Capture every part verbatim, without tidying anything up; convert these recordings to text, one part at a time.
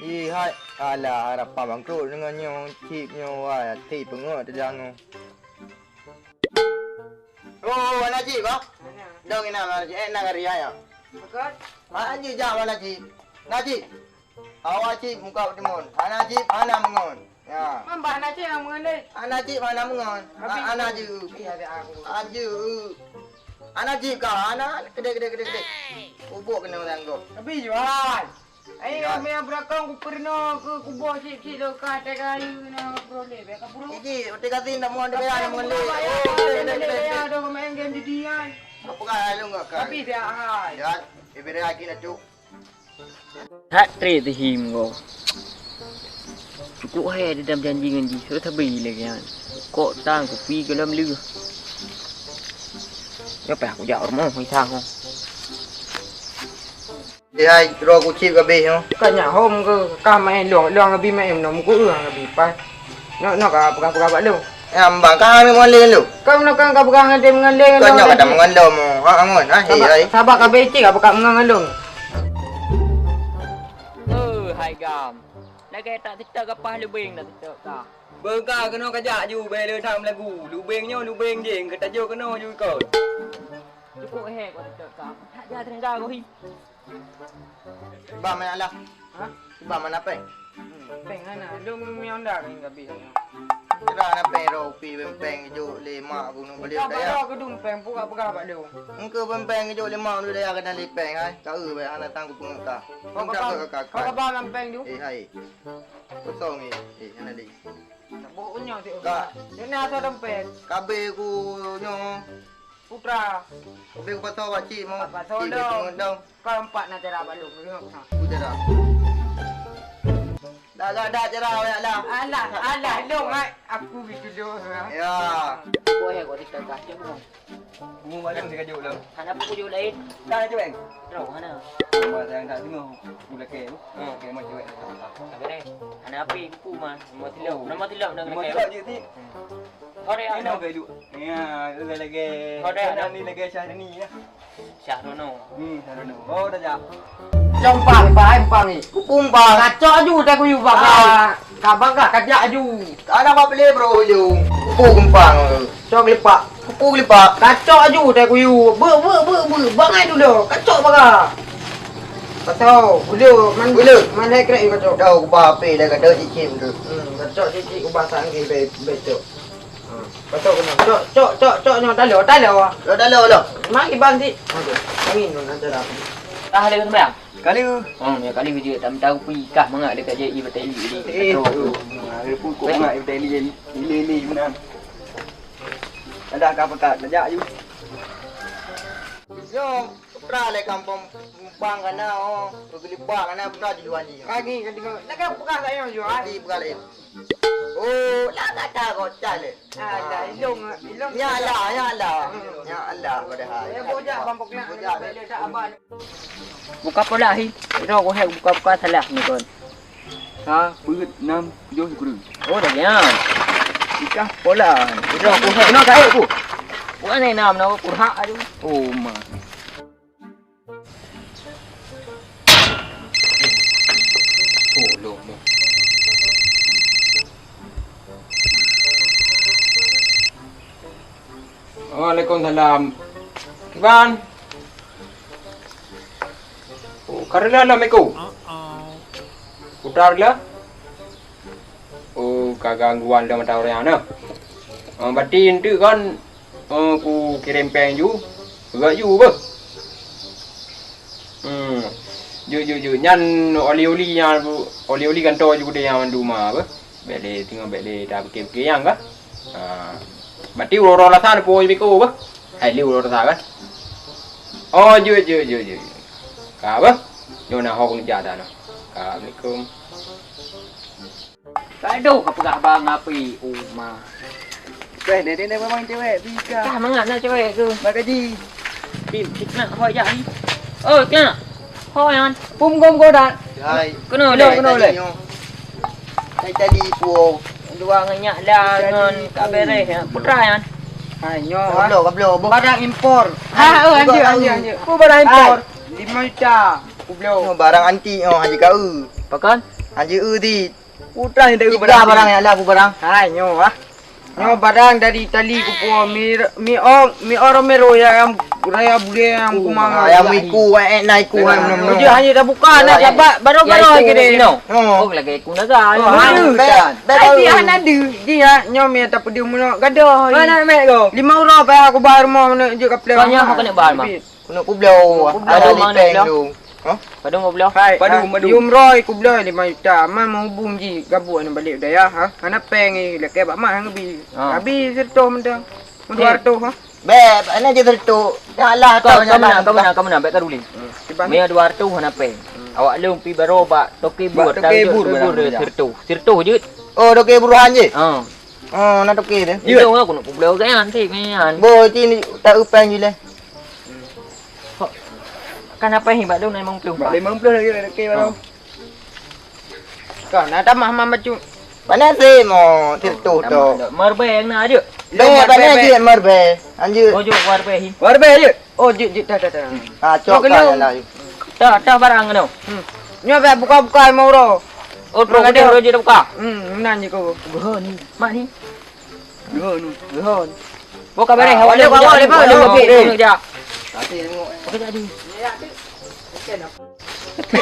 Ih, hai. Alah, harapan bangkrot deungon nyoe, chip nyoe, wah, até peungeuet teujangoe. Oh, aneuk chip, ah? Dong inan aneuk chip, eh, nak kari ayam. Betul? Ah, anjing jam aneuk chip. Aneuk chip. Awak chip muka timun. Aneuk chip, aneuk meungon. Ya. Mambah aneuk chip yang meungon lé. Aneuk chip, aneuk meungon. Habis. Ah, aneuk chip. Iya, ada aku. Anjing. Aneuk chip kah, aneuk. Kedek, kedek, kedek, kedek. Ubuk kena orang kau. Habis jual. Ai, ya. Kami yang berakang ku pernah ke kuboh cik-cik lo ka tega ayu na brole be ka burung. Iki, uti kasi ndak mau dikaya, ndak mau lé. Oh, dek, dek, dek, dek. Ada main game di dia. Apa kah lu enggak kan? Tapi dia hai. Ya, ibarat lagi nak cuk. Hat trick tu him ko. Cukup hai dia dalam janji ngan jih. Sudah tabi lagi kan. Kok tang kupi ke dalam leuh. Nyoe payah kujak rumoh, misah ko. Eh, hai, droe kucit ka abéh nyoe. Ka nyak hom keu ka maén lôn, lôn abi maén nyoe muku ureueng abi pai. Nyoe, nyoe ka peugah-peugah bak lôn. Eh, ambang ka hana meungon lé lôn. Ka meunyoe ka peugah ngon lé ngon lé. Ka nyoe ka meungon lôn mo. Ha, angon. Ha, hai, hai. Sabab ka abéh cit ka peugah meungon lôn. Oh, hai gam. Lagèe tak TikTok ka pah lubeng dah TikTok ka. Beuka keunoe kajak ju, bèk le tham lagu. Lubeng nyoe lubeng jeng, ka tajok keunoe ju ikot. Cukup he ko TikTok ka. Tak ja teungga ko hi. Ba mana lah? Ha? Ba mana pèng? Hmm, pèng hana. Lôn meunyoe ndak keuneuk gabih. Kira na pèng roh pi pèng jok lé mak gunong beliau daya. Ka ba keudum pèng peugah-peugah bak lôn. Engkau pèng jok lé mak gunong daya kena lé pèng hai. Ka eu hana tang ku peungeuh ka. Kau ka ba, kau ka ba lam pèng tu? Eh hai. Kosong eh. Eh hana lé. Nak bawa unyang tu. Ka. Dia nak asal dompet. Kabe ku nyoe. Putra. Tapi ku pasoe bak cik mau. Pasoe dong. Kau empat nak cara bak lôn. Ku cara. Dah, dah, dah cara awak lah. Alah, alah, lôn hai. Aku gitu lôn. Ya. Aku eh kau tinggal kacau. Mu malam si kajuk dah. Hana apa kujuk lain. Dah cuek. Terus hana. Rumah sayang tak tengok. Aku lelaki tu. Ha, okey mau cuek. Sabar eh. Hana apa ibu mah. Mau tilok. Nama tilok dah. Mau tilok je ti. Kau dah. Ini apa ibu? Ya, itu lagi. Kau dah. Ni lagi Syahrini ya. Syahrono. Hmm, Syahrono. Oh, dah jak. Compang, pahai empang ni. Kupumpang. Kacok aju tak kuyu baka. Kabang ka kajak aju. Anak bak pilih bro aju. Kupu kumpang. Cok lepak. Kupu lepak. Kacok aju tak kuyu. Bek, bek, bek, bek. Bangai dulu. Kacok baka. Kacok. Ulu. Man, ulu. Man hai krek kacok. Dah ubah api dah kata cicit tu. Hmm, kacok cicit ubah sangki be, becok. Ha, betul kena. Cok, cok, cok, cok nyoe talo, talo. Lo talo lo. Mari bang cit. Okey. Angin tu nak cerah. Tah ada sembahyang? Kali. Hmm, ya kali je tak tahu pi kah mangat dekat J I Bateli ni. Eh, tu. Ha, dia pun kok mangat Bateli ni. Ile ile menang. Ada ka pekat lejak you. Yo, putra le kampung Mumpang kana oh. Bergelipak kana putra di luar ni. Kaki kaki. Nak pekat tak yang jual? Di pekat lain. Oh, lah kata kocak le. Ah, dah, ilong, ilong. Ya Allah, ya Allah. Ya Allah, padahal. Eh, bojak, Bang Poknak, bojak. Buka pola hi. Iro ko hai buka-buka salah ni kon. Ha, beut enam, tujuh, sepuluh. Oh, dah ya. Nikah pola. Iro ko hai. Kena kaik ku. Bukan ni enam, nama kurhak tu. Oh, ma. Tolong mu. Waalaikumsalam. Iban. Oh, karena lom iku. Putar lah. Oh, ka gangguan dah mata orang na. Ah, berarti enteuk kan, eh, ku kirim peng ju. Gak ju beuh. Hmm. Ju, ju, ju. Nyan oli-oli nyan, oli-oli gantoe ju deh nyan mandum ah, beuh. Bèk lé, teungoh bèk lé, dah pikir-pikir nyang kah? Ha. Berarti uroe-uroe Selasa na po biko beuh. Hai lé uroe Selasa kan? Oh, ju, ju, ju, ju. Ka beuh. Nyoe na ho keuneuja dah na. Ka, assalamualaikum. Aduh, ka peugah bang api uma. Weh, dede, dede, memang cewek, bisa. Kah mangat na cewek tu. Bagaji. Tim, fitnah ho jak ni. Oh, kena. Ho yan. Pum gom godan. Hai. Kena le, kena le. Hai tadi puo. Dua ngenyak dah ngon ka beres ya. Putra yan. Hai nyo. Kablo, kablo. Barang impor. Ha, oh, anjir, anjir, anjir. Apa barang impor? Lima juta. Kublo. Nyoe barang antik nyoe, Haji Kau. Pakon? Hanjeuet eu di. Putra ni dari barang. Barang ya lah, aku barang. Hai, nyoe ah. Nyoe barang dari tali kupo mi, mi o, mi o Romero ya, yang raya bude yang kumang. Ah, yang miku, eh, na iku, hai, meunan-meunan. Uji hanya dah buka, nak sabar, baru-baru lagi deh. Oh, lagi iku naga. Oh, hai, baik, baik. Ai, dia hana deuh. Dia, nyoe mi tak pedih meunan, gadoh. Mana mek kau? Lima uroe payah aku bayar rumah, mana je kapleng. Banyak aku nak bayar, Mak. Keuneuk kubloe. Kubloe. Ada lipeng tu. Hah? Padum kubloe? Hai, padum, padum. Yum Roy kubloe lima juta. Man meuhubung ji gabuk ni balik daya, ha? Hana peng ni, lakée bak mak hang bi. Ha. Habis seratus mantong. Dua ratus, ha? Beb, ana je seratus. Dah lah, kau, kau menang, kau menang, kau menang, baik kau duli. Hmm. Mia dua ratus hana peng. Hmm. Awak lôn pi baroe bak toke bur, bak toke bur, seratus. Seratus jeuet. Oh, toke buruhan je? Ha. Oh, na toke tu. Itu aku nak kubloe kan, nanti kan. Bo, ti ni tak upeng je leh. Kan apa ni, bak tu enam puluh. Bak lima puluh lagi, lagi baru. Kan ada mah mah bacut. Mana sih mau sirtuh tu? Marbe yang nak aja. Be, mana sih marbe? Anjir. Oh, jom marbe hi. Marbe aja. Oh, jik, jik, dah, dah, dah. Ah, cok lah. Dah, dah barang kena. Hmm. Nyoe buka-buka mau ro. Oh, terus ada. Terus je buka. Hmm, nan je kau. Gua ni. Mak ni. Gehon. Gehon. Boh ka beres, awak leuh, awak leuh, awak leuh, awak leuh, awak leuh. Tapi tengok. Apa tadi?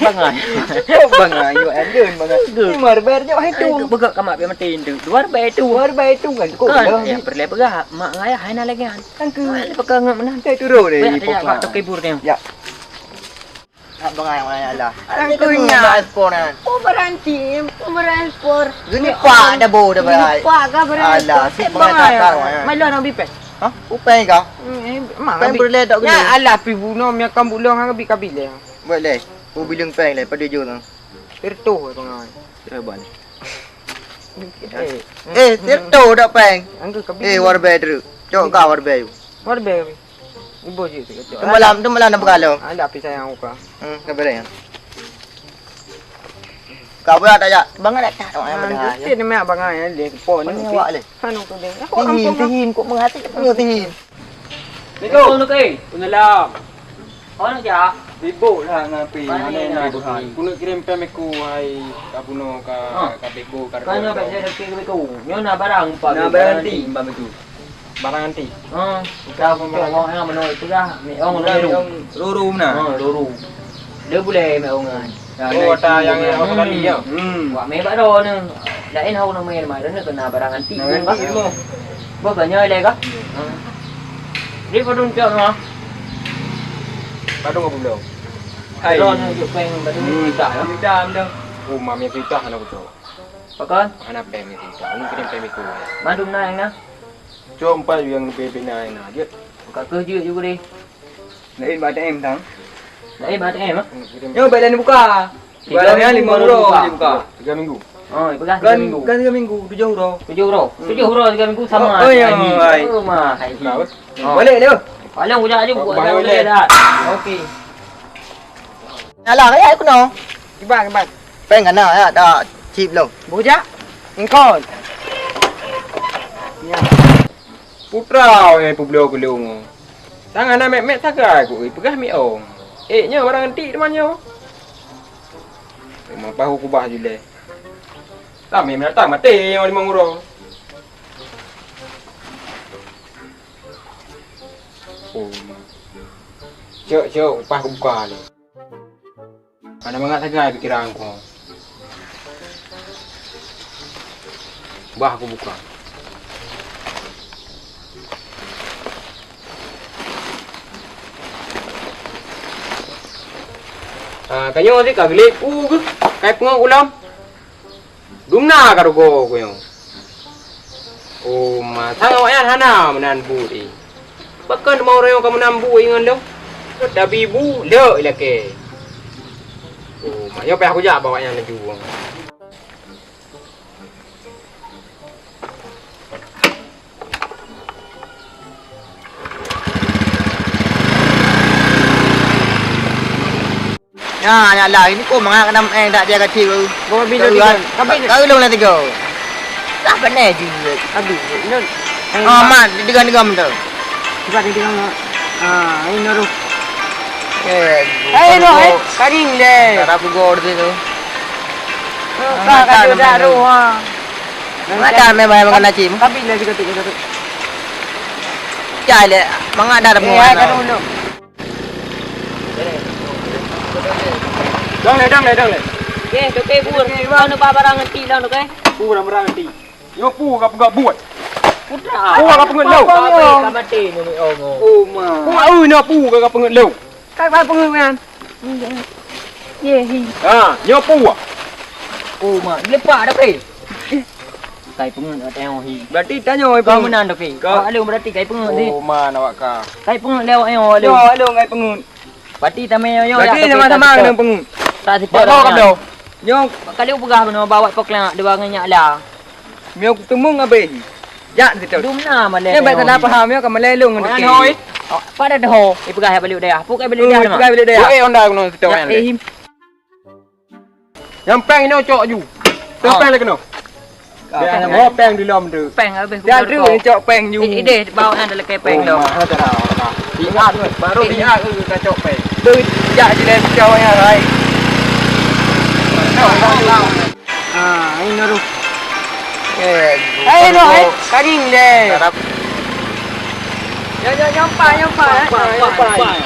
Bangai. Bangai, yuk, Andun, bangai. Ni marber je, wahai tu. Begak kamak pih mati tu. Dua ribèe tu. Dua ribèe tu kan, cukup dah. Ya, perlu begak. Mak ngaya, hai na lagi kan. Kan ke? Mak ni pegang ngak menang. Saya turun ni, pokok. Banyak tak, Pak, terkibur ni. Ya. Nak bangai, bangai, alah. Kan kunyah. Ekspor kan. Oh, berhenti, oh, berekspor. Gini pak dah bau dah berai. Pak kah berekspor? Alah, si bangai tak tahu, ya. Malu nak bipeh. Hah? Upeng kah? Hmm, eh, mak peng berlé tak guna. Ya, alah, pi bunuh, mi akan bunuh, kan, kabi-kabi leh. Buat leh. Oh, bilang peng leh, pada jauh tu. Tertuh, bangai. Terabal. Eh, tertuh dah peng. Angka kabi. Eh, warbe teruk. Cok kah warbe. Warbe. Ibu je tu kacau. Tu malam, tu malam dah bergalong. Ada api sayang muka. Hmm, kabar ya. Kau pula tak jak. Bangat tak tak. Ah, tu ni mak bangai dia pon. Mana awak leh? Anu tu dia. Aku kampung. Tihim, kok mengatik kau tihim. Assalamualaikum. Waalaikumsalam. Oh, nak jak? Sibuk lah dengan api. Mana nak buhan? Kau nak kirim pem aku, hai, kat Buno, kat, kat Beko, kat Beko. Kan nak bagi saya. Nyoe na barang, Pak. Na barang ti, Mbak Betu. Barang antik. Ha, dah pun orang yang mana itu dah, ni orang ruru. Ruru mana? Ha, ruru. Dia boleh mek orang kan. Oh, ada yang orang tadi ya. Hmm. Wak meh bak dah ni. Lain hau nama yang mana ni kena barang antik. Barang antik tu. Bukannya ada kah? Ha. Dia padun cak mah. Padun apa belum? Hai. Ron juk peng padun. Hmm, tak. Dah, dah. Oh, mami cerita hana betul. Pakon? Hana peng cerita. Mungkin peng itu. Madum na yang na. Cok empat yang lebih bina yang na. Jep. Buka ke jep juga deh. Lain bak A T M tang. Lain bak A T M ah. Yo, baik lain buka. Tiga minggu baru buka. Buka lima uroe buka. Tiga minggu. Oh, pegang tiga minggu. Kan tiga minggu, tujuh uroe. Tujuh uroe. Hmm. Tujuh uroe tiga minggu sama. Oh, oh, ya, hai. Oh, mah, hai. Buka, bos. Oh. Balik dia. Paling udah aja buka balik dah. Okey. Alah, ya aku no. Kiban, kiban. Peng kana ya, dah chip lo. Bujak. Engkon. Ya. Putra, eh, publo kulung. Tangan amek-mek sagai ku, eh, peugah mi ong. Eh, nyoe barang antik teuma nyoe. Memang pahu kubah julai. Kami menatang mati nyoe limong uroe. Oh. Cok, cok, upah kubuka lé. Hana mangat sagai pikiran ku. Bah kubuka. Ah, tanyoe sit ka gleh peue geuh, kai peungeut ulam. Dumna ka rugoe ku nyoe. Oh, ma, sang awaknyan hana meunan buet, eh. Pakon teuma ureueng ka meunan buet ngon lôn? Tabi bu, lheueh ilakée. Oh, ma, nyoe payah kujak bak awaknyan laju. Nyan, nyan lah. Ini kok mangat keunan, eh, dak dia kacil baru. Bawa bila tiga. Tapi ka ulông lah tiga. Lah pandai je. Habis. Ini. Ah, mat, digang-digang tu. Cepat digang, Mat. Ah, ini tu. Eh, eh, no, eh. Karing deh. Tak ada pukul di situ. Ka, ka, ka, dah, dah, dah. Mengada memang, memang kena cim. Tapi lagi satu, satu. Cai le, mengada dah. Eh, bukan. Ada dulu. Dong le, dong le, dong le. Okey, okey, bur. Kau nak barang ngerti lah, okey? Barang-barang ngerti. Nyoe peue ka peugah buet? Putra. Peue ka peungeut lôn? Apa, apa, apa, ka maté nyoe, oh, oh. Oh, ma. Peue, eu, nyoe peue ka peungeut lôn? Ka, ka peungeut nyan. Ye, hi. Ha, nyoe peue? Oh, ma, lepak dah, Pi. Kai peungeut kat tengok hi. Berarti tanyoe, Pi. Kau meunan dah, Pi. Kau awak lôn berarti kai peungeut ni. Oh, ma, awak ka. Kai peungeut lewat nyoe, awak lôn. Nyoe, awak lôn kai peungeut. Berarti tamé nyoe, nyoe. Berarti sama-sama kena peungeut. Tak sifat. Bawa ka bloe. Nyoe kali peugah bunoe bawa poklan dua ngon nyak la. Mio kuteumong abéh. Jak situ. Dumna malée. Nyoe baik salah paham, nyoe ka malée lôn ngon. Pada doh, ipeugah balik dayah. Pokok balik dayah. Ipeugah balik dayah. Buat onda kena situ. Eh, him. Nyang péng inoe cok ju. Teuh péng lé keunoe. Péng, oh, péng di lom tu. Péng habéh. Jangan tu cok péng ju. Ideh bawa nyan dalam kepeng tu. Iat, baru iat ka cok péng. Tu jak je dari cok yang lain. Ah, ini tu. Eh, hai, no, hai. Kaging deh. Ya, ya, nyampai, nyampai, eh. Nyampai, nyampai.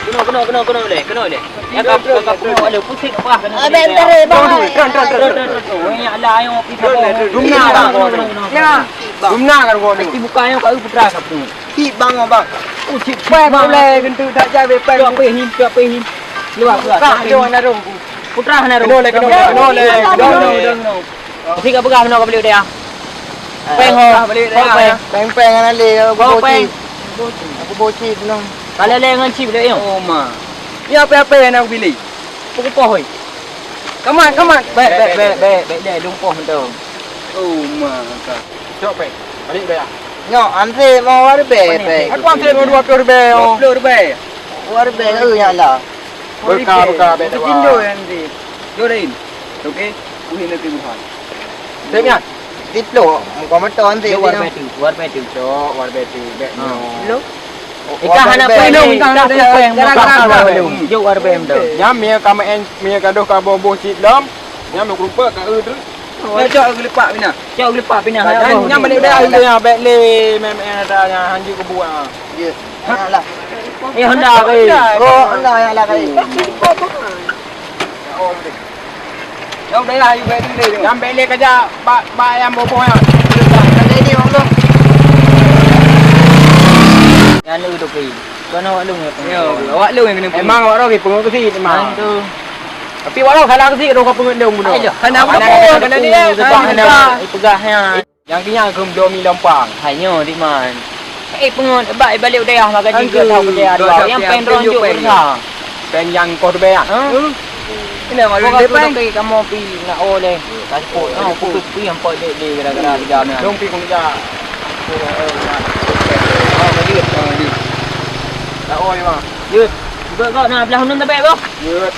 Kena, kena, kena, kena deh, kena deh. Ya, kau, kau, kau, kena, ada pusing apa, kena. Abang, terus, bang. Terus, terus, terus, terus. Ini adalah yang kita bawa. Dumna, bang. Ya. Dumna kan gua ni. Tapi bukan yang kau putra kau. Cik bang, bang. Oh, cik, cik, bang. Boleh gentuk tak jabe, bang. Cok peh him, cok peh him. Luar, luar. Kak, cok peh him. Ada dong. Putra hana ru. Kena lé, kena lé, kena lé, kena lé. Tapi ka peugah meunoe ka beli udeh ah. Péng ho. Péng, péng. Péng, péng hana lé, aku boci. Aku boci tu nah. Kalau lé ngon chip lé yo. Oh ma. Ya apa-apa yang aku pilih. Pukul poh oi. Kamat, kamat. Baik, baik, baik, baik, baik, baik, lumpoh tu. Oh ma ka. Cok péng. Balik udeh ah. Nyo, antre mau dua ribèe péng. Aku antre mau dua puluh ribèe. Dua puluh ribèe. Dua ribèe ke ya lah. Beuka, beuka, bèk dawa. Tindo yang di. Yo, Dain. Okey. Uhin nanti Burhan. Sép nyan. Tiplo, muka motor nanti. Yo, war betu, war betu. Cok, war betu, bèk nyo. Lo? Ika hana péng, ika hana péng. Yo, war betu. Nyam, mie ka main, mie ka doh ka boh-boh cit lom. Nyam, mie kerumpok ka eu tu. Cok geulepak pina. Cok geulepak pina. Nyam, nyam balik dah, ya, bèk lé, mem, eh, ada yang hanjut kebuah. Ya. Alah. Eh, Honda kai. Oh, Honda yang lah kai. Jauh dah lah, you baik dulu. Yang beli kerja bak, bak yang boboh ya. Kan ini orang tu. Yang lu tu pi. Kau nak awak lu yang kena. Yo, awak lu yang kena pi. Emang awak orang pi pengaruh ke sini memang. Kan tu. Tapi awak orang salah ke sini, orang pengaruh dia bunuh. Ayo. Kan apa? Kan dia. Kan dia. Pegang ya. Nyang keunyan keu bloe mi lompang. Hai nyoe, Dik Man. Eh, peungeut, bak balik u dayah maka jih geuh tahu keu dayah dua. Nyang péng droe jok beureusaha. Péng nyang koh teubai ah. Hah? Ini mah. Kau kata kamoe pi nak oleh. Transport. Oh, putus pi yang pot dek dek gara-gara kerja ni. Dong pi kong kerja. Oh, lanjut. Oh, lanjut. Tak oi, Bang. Lanjut. Buat kau nak belah nun tabek, Bang. Lanjut.